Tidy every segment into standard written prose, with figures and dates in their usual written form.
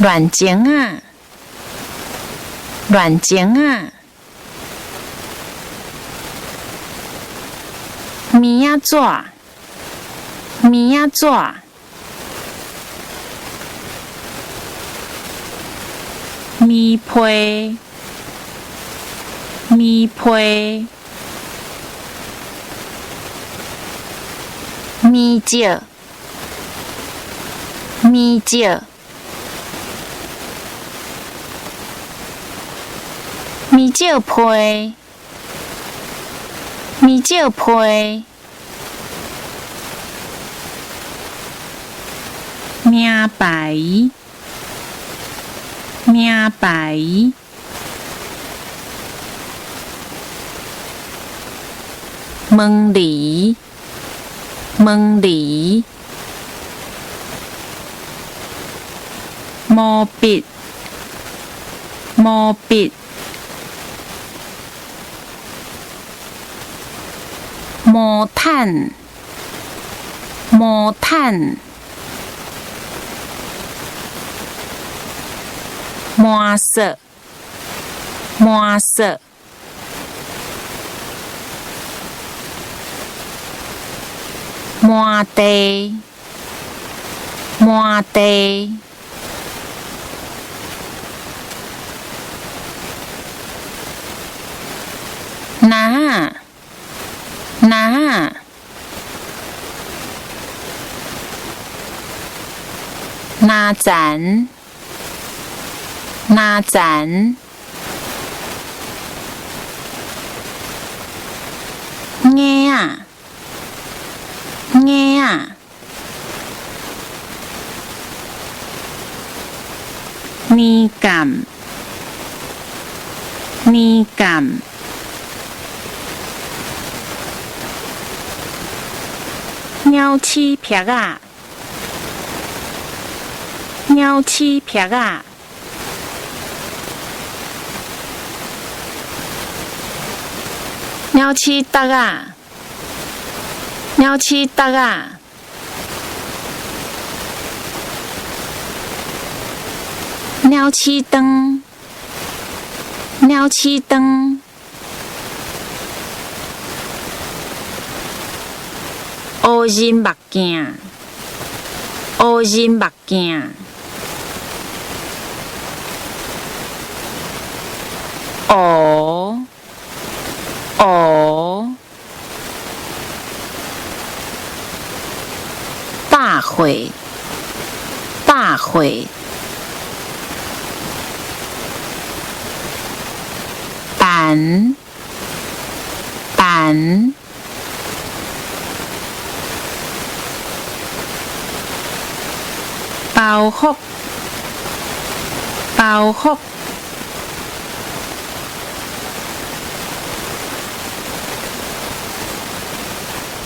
亂情仔，亂情仔，棉仔紙，棉仔紙，棉被，棉被，棉石，棉石，棉石被，棉石被，名牌，名牌，门厘，门厘，毛笔，毛笔，毛毯，毛毯，魔术，魔术，满地，满地，篮仔，篮仔，篮层，篮层，婴仔，婴仔，年鑑，年鑑，鳥鼠癖仔，鳥鼠癖仔，鳥鼠觸仔，鳥鼠觸仔，鳥鼠腸，鳥鼠腸，烏仁目鏡，烏仁目鏡，烏，烏，百貨，百貨，板，板，包袱，包袱，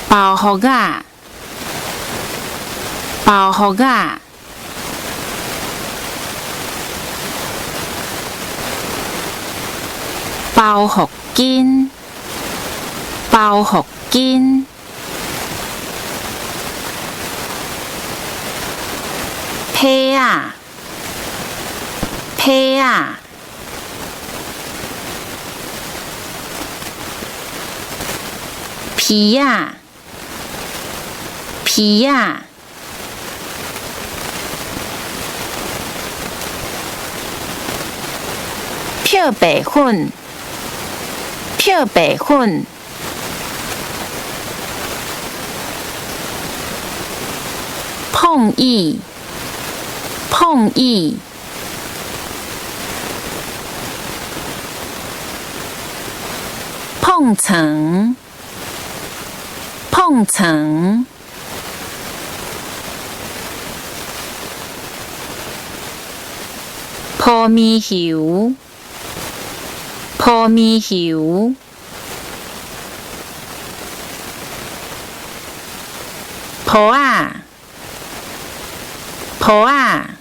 包袱仔，包袱仔，包袱巾，包袱巾，被仔，被仔，皮仔，皮仔，漂白粉，漂白粉，碰椅，碰椅，碰床，碰床，破棉球，破棉球，抱仔，抱仔。